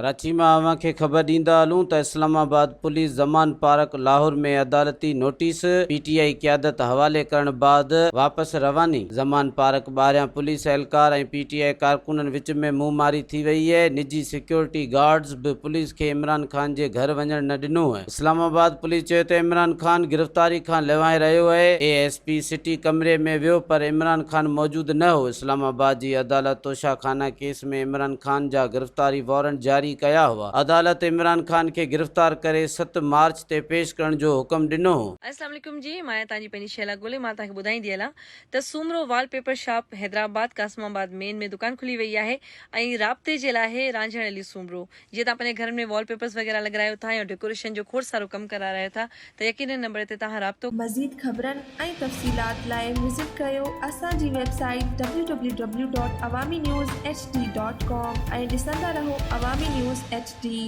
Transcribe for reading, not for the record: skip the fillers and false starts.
ڪراچي مان اوهان کي خبر ڏيندا هلون ته Islamabad police Zaman park Lahore ۾ عدالتي نوٽيس پي ٽي آء قيادت حوالي ڪرڻ بعد واپس رواني، زمان پارڪ ٻاهريان پوليس اهلڪار ۽ پي ٽي آء ڪارڪنن وچ ۾ منهن ماري ٿي وئي، نجي سيڪيورٽي گارڊز به پوليس کي عمران خان جي گهر وڃڻ نه ڏنو. اسلام آباد پوليس چيو ته عمران خان گرفتاري کان لنوائي رهيو اهي، اي ايس پي سٽي ڪمري ۾ ويو پر عمران خان موجود نه هو، اسلام آباد جي عدالت توشا خانه ڪيس ۾ عمران خان جا گرفتاري وارنٽ جاري ڪيا هئا، عدالت عمران خان کي گرفتار ڪري 7 مارچ تي پيش ڪرڻ جو حڪم ڏنو هو. اسلام عليڪم جي مان آهيان توهان جي پنهنجي شهلا گولي مان توهان کي ٻڌائيندي هلان ته Soomro wallpaper shop Hyderabad Qasimabad main ۾ دڪان کلي وئي آهي ۽ رابطي جي لاء آهي رانجهڻ علي سومرو جيئن توهان پنهنجي گهرن ۾ وال پيپرز وغيره لڳرايو ٿا يا ڊيڪوريشن جو کوڙ سارو ڪم ڪرارايو ٿا ته يقينن نمبر تي توهان رابطو مزيد خبرن ۽ تفصيلات لاء وزٽ ڪريو اسان جي website W W W dot Awami news H D dot com ۽ ڏسندا رهو عوامي نيوز ايڇ ڊي.